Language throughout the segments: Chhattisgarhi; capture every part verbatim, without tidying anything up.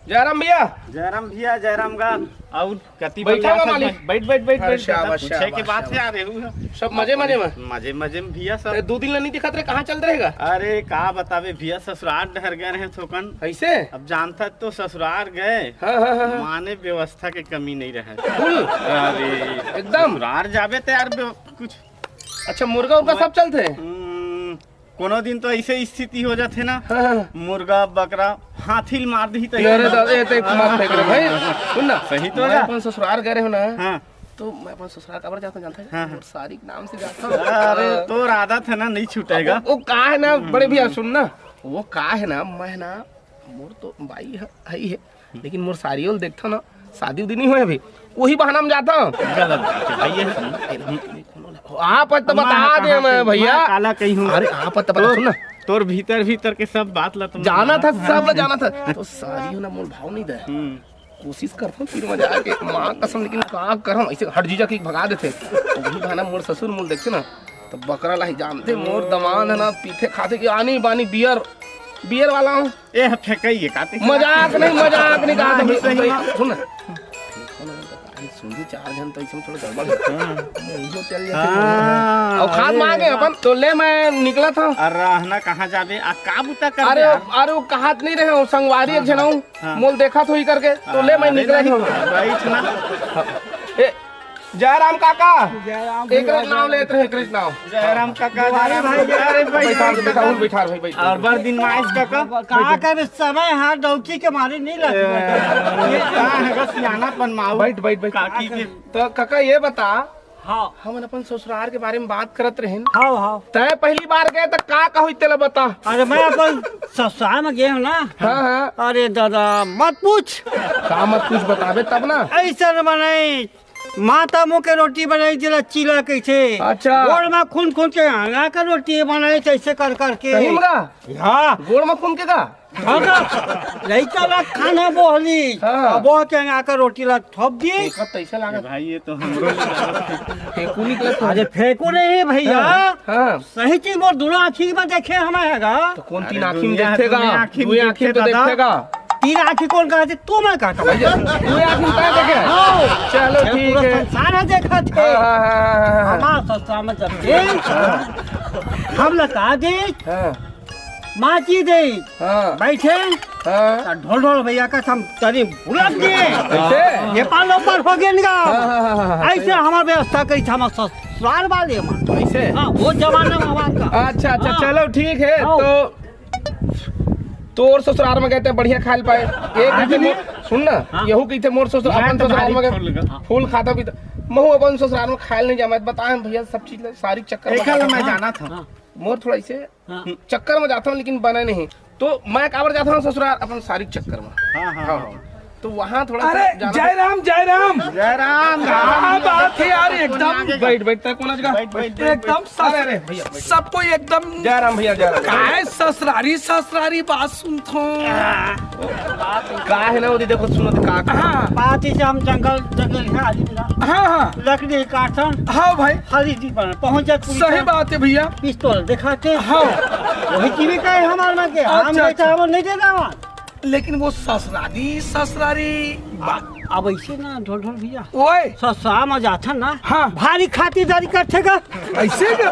जयराम भैया। जयराम भैया, जयराम गा। और कति बैठा बा मालिक। बैठ, बैठ, बैठ, अरे बैठ, शाबाश, पूछे के शाबाश, बात है, शाबाश। आ रहे हूँ। सब मजे, मजे में? मजे, मजे में भैया सब। अरे, दू दिन ले नहीं दिखत रहे, कहाँ चल रहेगा? अरे, का बतावे भैया, ससुराल डहर गए रहे थोकन। ऐसे? अब जानता तो ससुराल गए, हाँ, हाँ, हाँ, हाँ। माने व्यवस्था के कमी नहीं रहे। Full? अरे, एकदम? ससुराल जाबे तो यार, कुछ अच्छा, मुर्गा उर्गा सब चलते हैं? हम्म, कोनो दिन तो ऐसे स्थिति हो जाथे ना, हाँ, हाँ। मुर्गा, बकरा, हाथी ल मार दिही तो अरे दादा, ये तो एक मत फेंक रहे भाई। सुन ना, सही तो मैं अपन ससुराल गए रहे हो ना, हाँ। तो मैं अपन ससुराल काबर जाता जानता है? हाँ, हाँ। मोर सारी के नाम से जाता हूँ। अरे, तोर आदत है ना, नहीं छूटेगा। वो, वो का है ना, बड़े भैया, सुन ना, वो का है ना, मैं ना, मोर तो बाई है, है ही है, लेकिन मोर सारियो ल देखथव ना, शादी उदी नहीं होय अभी, वही बहाना में जाथव। गलत बात है भाई, ये आप तो बता दे मैं भैया। काला कहीं हूँ। अरे आप तो बता, सुन ना। तोर भीतर भीतर के सब बात ला तुम जाना था, सब ला जाना था। तो सारियो ना मोर भाव नहीं दे। हम्म। कोशिश करथव फिर मैं जाके, माँ कसम, लेकिन का करहूँ, ऐसे हट जीजा के भगा देथे। तो वही बहाना मोर ससुर मोर देखथे ना, तो बकरा लाही जानथे, मोर दमांद है ना, पीथे खाथे कि आनी बानी बियर, बियर वाला हूँ। ए, फेंकई ये काते। मजाक नहीं, मजाक नहीं कहा था हाँ, भाई, सही भाई, बात। सुन ना। फेंको ना, तो काहे सुन, दू चार जन तो ऐसे में थोड़ा गड़बड़ है। हाँ। यही चल जाते हाँ, हैं। और खाद अरे मांगे वाह। अपन, तो ले मैं निकला था। अरे रहना कहाँ जाबे? आ का बुता कर अरे, दे यार? अरे वो कहात नहीं रहे, वो संगवारी एक हाँ, झन हूँ। हाँ। मोल देखा थोड़ी करके, तो ले मैं अरे निकला नहीं, था। बैठ ना। ए, जयराम काका। जयराम एक भैया, नाम जयराम। लेते हैं, कृष्ण नाम। जयराम काका, भाई, जयराम भाई, काका। अरे भाई, बैठा, भाई, बैठा, बैठा। उन बैठा, भाई, बैठ। और बड़ दिन माइस काका। का करे समय है, डौकी के मारे नहीं लगता। ये का है, बस सियानापन माऊ। बैठ, बैठ, बैठ। काकी के। तो काका ये बता, हाँ। हमन अपन ससुराल के बारे में बात करत रहेन। हाँ, हाँ। तय पहली बार गए तो का का होई तेला बता। अरे मैं अपन ससुराल में गए हूँ ना। हाँ, हाँ। अरे दादा, मत पूछ। का मत पूछ बताबे तब ना। ऐसा न बनाई, माता मुँह के रोटी बनाई, जेला चीला कहिथे। अच्छा। गोड़ में खून खून के आंगा के रोटी बनाई, ऐसे कर करके। सही में का? हाँ। गोड़ में खून के का? हाँ, तो लइका ला खाना बोहली, हाँ। अब वो के आंगा के रोटी ला थोप दी। देखत तैसे लागत। भाई, ये तो हमरो फेंकू निकलत है। अरे फेंकू नहीं भैया। हाँ, हाँ। सही चीज मोर दोनों आँखी में देखे हमें हैगा। तो कौन तीन अरे आँखी में दुनिया, देखेगा? दुनिया आँखी में दुए आँखी में तो देखे दादा। देखेगा। तीन आँखी कौन कहा थे? तू मैं कहता हूँ। भैया, दुए आँखी में कहाँ देखे? हाँ। चलो ये ठीक पूरा है। संसार है देखा थे। हाँ, हाँ, हाँ, हाँ, हाँ। हमारा ससुरा में जब थे, हम लगा दे, हाँ। माची दे, हाँ। बैठे, हाँ। तो ढोल ढोल भैया का हम तनी बुलक दिए। कैसे? ये पालो पर हो गए इनका। हाँ, हाँ, हाँ, हाँ, हाँ, ऐसे सही। हमार व्यवस्था करी था, हमार ससुराल वाले में। कैसे? हाँ, वो जमाना में हमार का। अच्छा, अच्छा, हाँ। चलो ठीक है, हाँ। तो तोर ससुराल में गए थे बढ़िया खाए पाए। एक हाँ। कहते मोर, सुन ना, हाँ। यहू कहते मोर ससुर, मैं अपन तो ससुराल में भारी गए, छोड़ लगा। फूल खाता भी था। महू अपन ससुराल में खाए नहीं जा, मैं बताएं भैया सब चीज ले, सारी चक्कर एक में हाल मैं हाँ। जाना था। हाँ। मोर थोड़ा इसे हाँ। चक्कर में जाता हूँ, लेकिन बने नहीं। तो मैं काबर जाता हूँ ससुराल? अपन सारी चक्कर में। हाँ, हाँ, हाँ, हाँ। हाँ। तो वहाँ थोड़ा अरे, सा जाना जय राम, जय राम। जय राम, क्या राम। बात है यार, एकदम। बैठ, बैठ, तक कौन आज का? बैठ, बैठ, बैठ, एकदम बैठ। अरे, अरे, भैया, बैठ। सबको एकदम जय राम भैया, जय राम। काय ससुरारी, ससुरारी बात सुनथो। का है ना, वो देखो, सुनो तो का। हाँ। बात इसे हम जंगल, जंगल है, आदमी ना। हाँ, हाँ। लकड़ी काटन। हाँ भाई। हरी जी बना, पहुँच जाए पुलिस सही का। बात है भैया। पिस्तौल दिखाते। हाँ। वही जीविका है हमारे में के। हम अच्छा, नहीं अच्छा। चाहबो, नहीं देना वहाँ। लेकिन वो ससुरारी, ससुरारी बात। अब ऐसे ना ढोल ढोल भैया। ओए। ससुरा में जाथन ना। हाँ। भारी खातिरदारी करथे का। ऐसे का?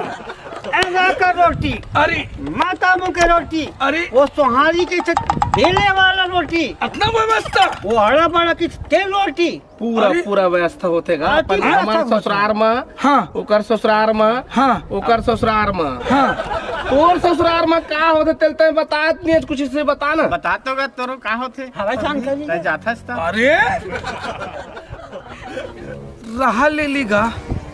एंगा का रोटी। अरे। माता मुँह के रोटी। अरे। वो सोहारी के से बेले वाला रोटी। अतना व्यवस्था? वो हड़ा बड़ा की तेल रोटी। पूरा, अरे। पूरा व्यवस्था होथे गा। हाँ, अपन ठीक है, हमार अच्छा ससुरार में, हाँ। ओकर ससुरार में, हाँ। ओकर ससुरार में। हाँ। तोर ससुरार में का होथे तेल तय बतात नहीं है, कुछ इसे बता ना। बता तो गा तोरो का होथे। हवा चांद करी। तय जाथस त। अरे। रहा ले ली गा,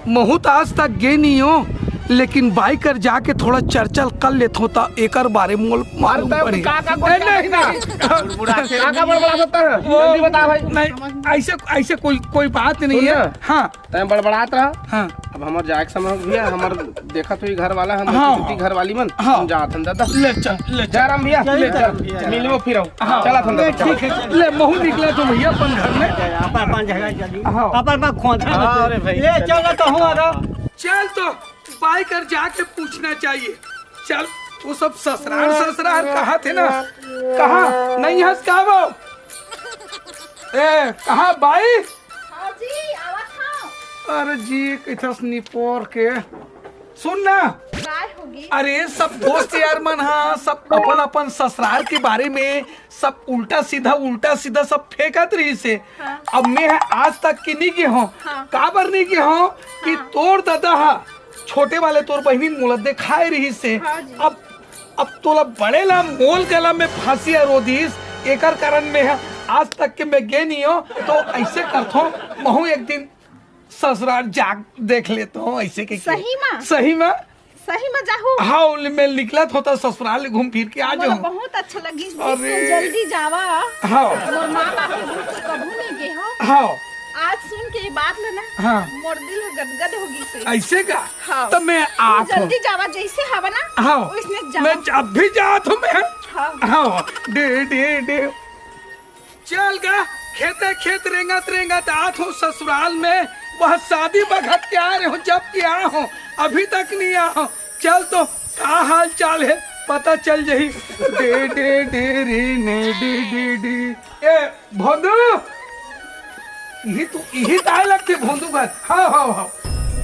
महू त आज तक गे नहीं हो, लेकिन बाई कर जाके थोड़ा चर्चा कर लेत हो त एकर बारे में मोल मालूम अरे, पड़ी। का, का, नहीं, नहीं, नहीं। बुढ़ा के का, का बड़बड़ा सकता है? वो जल्दी बता भाई। नहीं, ऐसे, ऐसे कोई, कोई बात नहीं सुन है। ना। हाँ। तैं बड़बड़ात रहा। हाँ। अब हमार जाए के समय हो गया, हमार देखत हुई घर वाला, हम हाँ। छुट्टी घर वाली मन, हाँ। हम जात हन दादा। ले चल, ले चल। जयराम भैया, ले चल। मिलबो फिर आओ। हाँ। चला थन ले, दादा, ठीक है। ले, महू निकला तो भैया अपन घर में। अपन, अपन जगह चली। हाँ। अपन, अपन खोंद। हाँ, अरे भाई, ले, चल। चलो तो हमारा। चल तो बाई कर जाके पूछना चाहिए। चल, वो सब ससुराल, ससुराल कहा थे ना? कहा? नहीं हंस का वो? ए, कहाँ बाई? हाँ जी, आवत हूँ। अरे जी, कथस निपोर के। सुन ना। काय होगी? अरे, सब दोस्त यार मन हा, सब अपन अपन ससुराल के बारे में सब उल्टा सीधा, उल्टा सीधा सब फेंकत रहिस हे। हाँ। अब मैं ह आज तक के नहीं गे हूँ। हाँ। काबर नहीं गे हूँ कि हाँ। तोर दादा हा छोटे वाले तोर बहिनी मोला देखाए रहिस हे। हाँ जी। अब अब तोला बड़े ला मोल गला में फांसी रो दिस, एकर कारण में ह आज तक के मैं गे नहीं हूँ। तो ऐसे करथो, महू एक दिन ससुराल जाके देख लेथो, ऐसे के। सही मा? सही मा। सही मा जाहू? हाँ, मैं निकलत हों त ससुराल घूम फिर के आ जाहूँ। बहुत अच्छा लगिस। अरे। जल्दी जावा। हाँ। मोर माँ बाप के दूर तो कभू नहीं गे हो। हाँ। आज सुन के ये बात ला ना, हाँ। मोर दिल ह गदगद हो गिस हे। ऐसे का? हाँ। त मैं आत हूँ। जल्दी जावा, जैसे हवा ना, हाँ। वैसने जावा। मैं अभी जात हूँ मैं। हाँ। हाँ, डे, डे, डे। चल गा, खेते खेत रेंगत रेंगत आत हूँ ससुराल में। वह शादी बखत के आए हूँ, जब के आए हूँ, अभी तक नहीं आए हूँ। चल तो, का हाल चाल हे, पता चल जाही। डे, डे, डे, रे, ने, डे, डे, डे। ए, भोंदू, इही तू, इही ताय लगथे भोंदू घर। हाँ, हाँ, हाँ।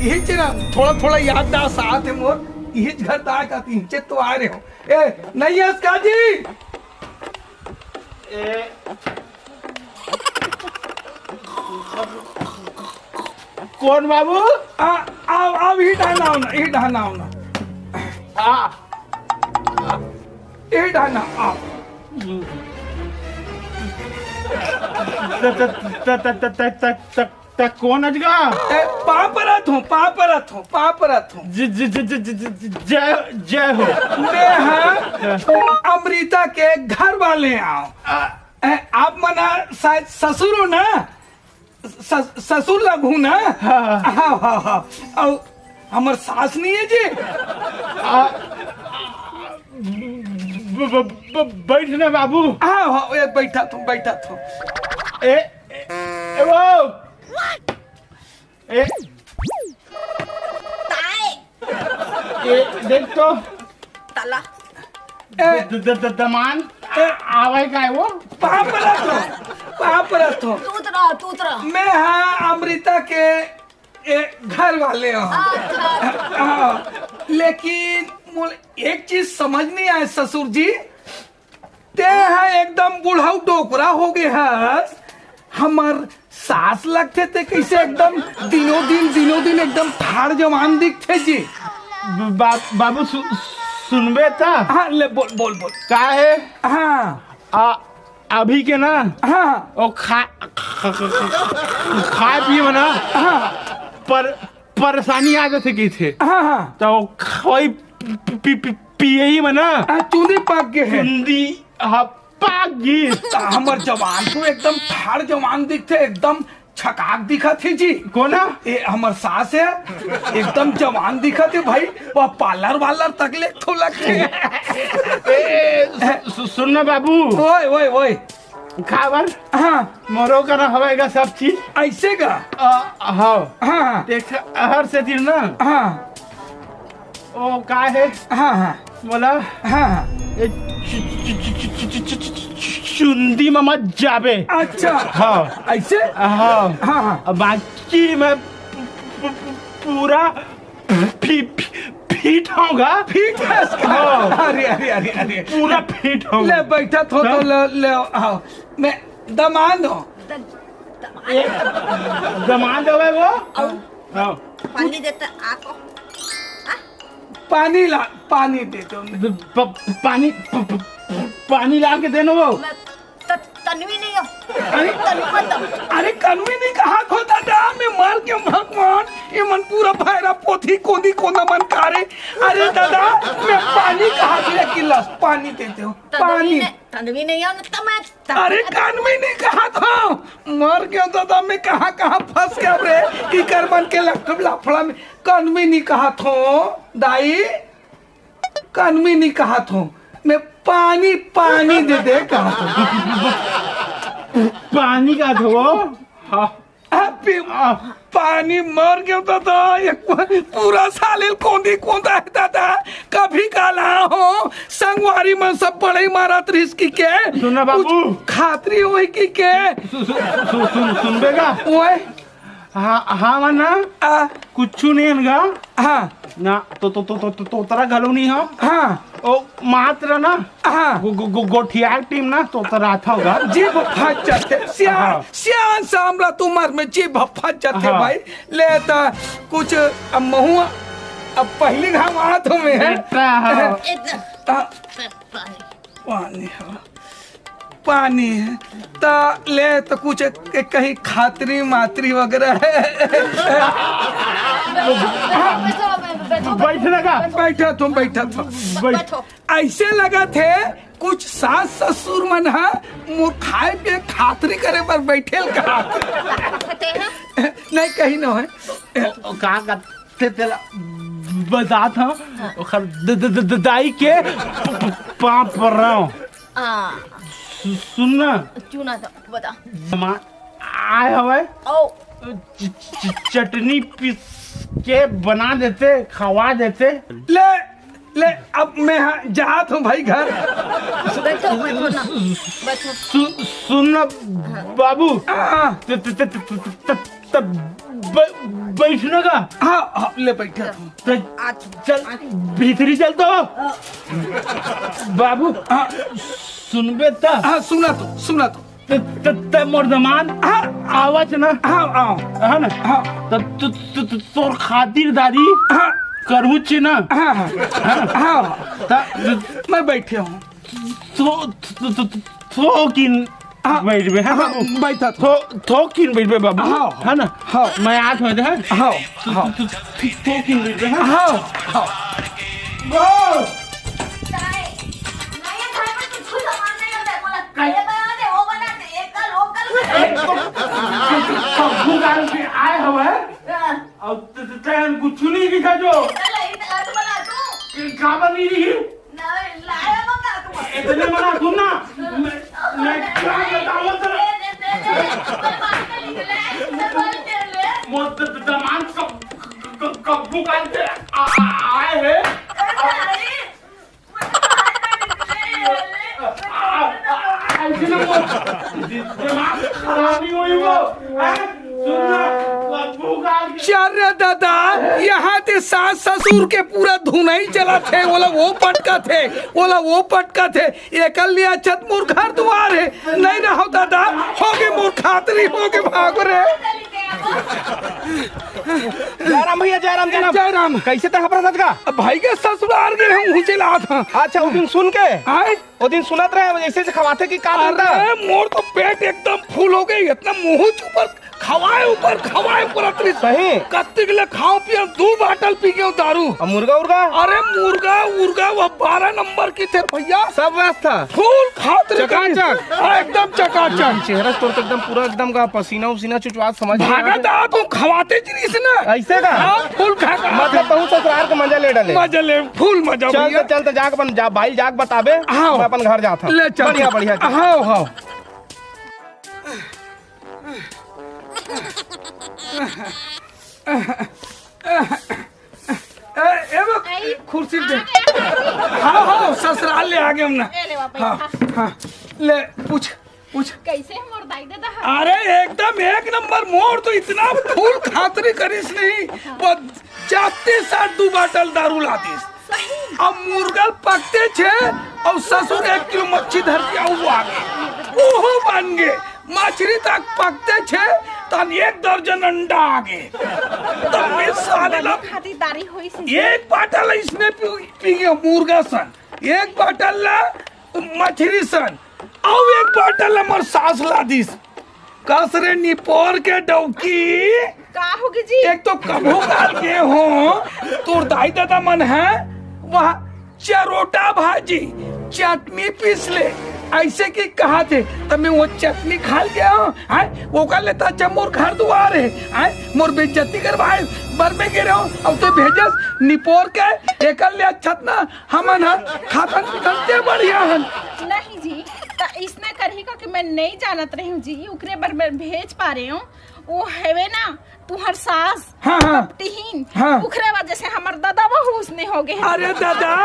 इही च ना, थोड़ा, थोड़ा याददाश्त आत हे मोर। इही घर ताय का तीन चे तो आ रहे हो। ए, नहीं है इसका जी। ए, कौन बाबू? आ, आओ, आओ, इही डहन आओ ना, इही डहन आओ ना। आ। इही डहन आओ। त, त, त, त, त, त, त, त, त कौन अजगा? ए, पाँव परत हूँ, पाँव परत हूँ, पाँव परत हूँ। ज-, ज-, ज-, ज-, ज-, ज-, जय, जय हो। मैं हाँ अमृता के घर वाले आओ। आ। ए, आप मना शायद ससुर हो ना? स-, ससुर लगहूँ ना? हाँ, हाँ। हाँ, हाँ, हाँ। अउ हमर सास नहीं है जी? आ, ब-, ब-, ब-, बैठ ना बाबू। हाँ, हाँ, ए, बैठा तू, बैठा तू। ए, ए, ए, वो। ए। ताए। ए, देख तो। ताला। ए। द-, द-, द-, दमान। ए। आवे का है वो? पाँव परत हूँ, पाँव परत हूँ। तू उतरा, तू उतरा। मैं हाँ अमृता के, ए, घर वाले हूँ। अच्छा। हाँ, लेकिन मोला एक चीज समझ नहीं आए ससुर जी, ते ह एकदम बुढ़ऊ डोकरा हो गे हस। हमर सास लगथे ते कैसे एकदम दिनों दिन, दिनों दिन एकदम ठाड़ जवान दिखथे जी। ब-, बा-, बाबू सु-, सुनबे त? हाँ, ले बोल, बोल, बोल। का हे? हाँ। आ, अभी के ना, हाँ। वो खा-, खा-, खा-, खा-, खाए पिए में ना, हाँ। पर परेशानी आ जाथे कहिथे। हाँ, हाँ। त वो खवाई पी-, पी-, पी-, पियई में ना। आ, चुंदी पाक गे हे। चुंदी, हाँ, पाक गे। त हमर जवान तो एकदम ठाड़ जवान दिखथे, एकदम छकाक दिखत हे जी। कोन ह? ए, हमर सास हे, एकदम जवान दिखत हे भाई। वो पार्लर वार्लर तक ले तो लगथे। ए, सु-, सु-, सुन ना बाबू। ओए, ओए, ओए। काबर? हाँ। मोरो करा हवय गा सब चीज। ऐसे का? अ, हाँ। हाँ, हाँ। देख, हर से दिन ना। हाँ। ओ, का हे? हाँ, हाँ। मोला हाँ, हाँ। ए, चु-, चु-, चुंदी में मत जाबे। अच्छा। हाँ। ऐसे? हाँ। हाँ, हाँ। अब बाकी मैं पू-, पू-, पू-, पूरा फी-, फी-, फिट हूँ गा। फिट हस का? हाँ। अरे, अरे, अरे, अरे। पूरा फिट हूँ। ले, बैठा थो, तो हाँ? ले, ले, आओ। मैं दमांद हूँ। द-, दमांद। ए, दमांद हवे वो? आओ। हाँ। पानी देता आपको। आ? पानी ला, पानी दे दो। प-, प-, पानी, प-, प-, पानी ला के देना वो। मैं त-, तन्वी नहीं हो। अरे, तन्वी मत दम। अरे, कन्वी नहीं कहा खोता था, मैं मर के भगवान, ये मन पूरा भैरा पोथी कोंदी कोंदा मन कारे। अरे दादा, मैं पानी कहा के एक गिलास पानी देते हो, तन्वी पानी। नहीं, तन्वी नहीं हो ना, तो मैं त-, अरे, कन्वी नहीं कहा था, मर गया दादा, मैं कहाँ कहाँ फंस गया रे, इकर मन के लफ-, लफड़ा में। कन्वी नहीं कहा था दाई। कन्वी नहीं कहा थो, मैं पानी, पानी दे दे कहा थो। पानी कहा थो वो? हाँ। अबे, आ। पानी मर गया था, था। एक पूरा साल कोंदी कोंदा है दादा। कभी काला हो, संग कुंवारी मन सब बड़ई मारत रहिस कि के? सुन ना बाबू। कुछ खातरी होई कि के? सु-, सु-, सु-, सुन, सुनबे का? ओए। हाँ, हाँ, मन ना। आ। कुछु नहीं अनगा। हाँ। ना, तो, तो, तो, तो, तो, तोतरा घलो नहीं हो। हाँ। ओ, मात्र ना। हाँ। गो-, गो-, गो-, गोठिया टीम ना, तोतरा था होगा। जीभ फट जाथे। सियान, हाँ। सियान सामला तुमर में जीभ फट जाथे हाँ। भाई। ले त कुछ अब महू, अब पहली घाम आत हो में है। बेटा, हाँ। एकदम। आ, पानी। पानी है। पानी है। त ले त कुछ एक, एक कहीं खातरी मातरी वगैरह है। बैठो, बैठो, बैठो, बैठो। बैठा तुम, बैठा तुम। बैठ। बैठो। ऐसे लगत हे कुछ सास ससुर मन ह मोर खाए पिए खातरी करे बर बैठेल का। खाते हैं? नहीं, कहीं न है। ओ, ओ, का, का, ते, तेला बतात हंव, हाँ। ओखर द-, द-, द-, द-, दाई के प-, प-, पाँव पर रंव। हाँ। सु-, सुन ना। चुना था, बता। जमा आए हवय। ओ। च-, च-, चटनी पीस के बना देते, खवा देते। ले, ले, अब मैं, हाँ, जात हूँ भाई घर। बैठो, बैठो ना, बैठो। सु-, सुन ना, हाँ। बाबू। हाँ। त-, त-, त-, त-, त-, त-, त-, ब-, बैठना का? हाँ, हाँ, ले बैठा तू। त-, आज, चल, आज। भीतरी चल तो। हाँ। बाबू, हाँ। सुनबे त? हाँ, सुना तो, सुना तो। त-, त-, त-, मोर दमांद, हाँ। आवच ना? हाँ, आओ। है ना? हाँ। त-, त-, त-, त-, तोर खातिरदारी हाँ। करहूँ चे ना? हाँ, हाँ। है ना? हाँ। त-, त-, मैं बैठे हूँ। तो, तो, तो, तो, तो किन हाँ। बैठबे, हाँ, हाँ, बाबू। बैठा था। तो, तो किन बैठबे, बाबू। हाँ। है ना? हाँ। मैं आज हो जाए। हाँ, तो, हाँ। तो, तो, तो, तो किन बैठबे, हाँ? हाँ, हाँ। वो। नहीं, ये घर में कुछ सामान नहीं होता है, बोला, कहीं ये बना दे, वो बना दे, ये कर, वो कर। एक तो, तो, तो, तो, भूख आ रही है, आए हो, है? हाँ। और तो, तो, तो, कुछ नहीं दिखा जो। चलो, इतना तो बना दूँ। काबर नहीं रही? इतने मना सुन ना, मैं, मैं क्या बताऊं तेरे? मोर द-, द-, दमांद कब, क-, क-, कब्बू का आ-, आ-, आए हैं। आ-, आ-, ऐसे ना मोर दि-, दिमाग खराब नहीं हुई वो, हैं? सुन ना, कब्बू का चल रे दादा, यहाँ ते सास ससुर के पूरा धुनई चलत हे, ओला वो पटकत हे, ओला वो पटकत हे, एकर ले अच्छा त मोर घर दुआर हे, नहीं रहो दादा, होगे मोर खातरी, होगे भागो रे। जयराम भैया, जयराम, जयराम। जयराम। कैसे तै हबरा सजगा? अब भाई के ससुरार गे हम ऊंचे लात हाँ। अच्छा, वो दिन सुन के? आए? ओ दिन सुनत रहे, ऐसे ऐसे खवाथे कि का बनता? अरे, मोर तो पेट एकदम फुल हो गई, इतना मुंह ऊपर खवाए ऊपर, खवाए ऊपर अतरी। सही? कत्ती के ले खाओ पियो, दू बाटल पी गयो दारू। अब मुर्गा उर्गा? अरे, मुर्गा उर्गा वो बारह नंबर की थे भैया। सब व्यवस्था? फुल खात रे चकाचक। हाँ, एकदम चकाचक। चेहरा तोर तो एकदम पूरा एकदम का पसीना उसीना चुचवात समझ में आ भागत गया। आ तू खवाते जिनिस ना। ऐसे का? हाँ, फुल खा खा। मतलब बहुत ससुरार का मजा ले डाले। मजा ले, फुल मजा चल भैया। तो, चल तो जाके अपन जा, बाई जाके बताबे, हाँ। मैं अपन घर जात हूँ। ले चल। बढ़िया, बढ़िया। हाँ, हाँ। ए, ए, वो आई। कुर्सी दे। आ गया। हाँ, हाँ, ससुराल ले आ गए हम ना। ए, ले, वापस हाँ, खा। हाँ। ले, पूछ, पूछ। कैसे है मोर दाई ददा? अरे, एकदम एक नंबर। मोर तो इतना फूल खातरी करिस नहीं। हाँ। वो जाते साथ दू बाटल दारू लातीस। सही। अब मुर्गा पकते छे और ससुर एक किलो मच्छी धर के आऊ आगे। ओहो बन गे। मछली तक पकते छे, तन एक दर्जन अंडा आगे। तब मैं साले ला खातिरदारी होई से। एक बाटल इसने पी, पी गया मुर्गा सन, एक बाटल ला मछली सन, अउ एक बाटल ला मोर सास ला दिस। कस रे निपोर के डौकी। का होगे जी? एक तो कभू काल गे हो, तोर दाई ददा मन है, वह चरोटा भाजी, चटनी पीस ले, ऐसे कि कहा थे, त मैं वो चटनी खा ले गया हूँ, हैं? ओकर ले त अच्छा मोर घर दुआर है, हैं? मोर बेइज्जती करवाए, बर में गे रहो, अब तो भेजस निपोर के, एकर ले अच्छा त ना, हमन ह खातन पीतन ते बढ़िया हन। नहीं जी, त इसने करही का कि मैं नहीं जानत रही हूँ जी, उकरे बर मैं भेज पा रहे हूँ। वो हवे ना, तुहर सास, हाँ, हाँ। टिहिन, हाँ। ओखरे वजह से हमर ददा बेहोश नहीं हो गए। अरे दादा,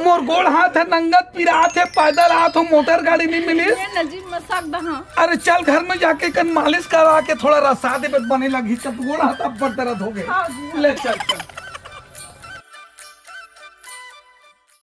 मोर गोड़ हाथ ह नंगत पिरात हे, पैदल आत हो, मोटर गाड़ी नहीं मिली। ये नजीब मसक दहा। अरे चल घर में जाके कन मालिश करवा के थोड़ा रसा देबे त बने लगही, चल गोड़ हाथ अब्बड़ दर्द हो गए। हाँ जी। ले चल, चल।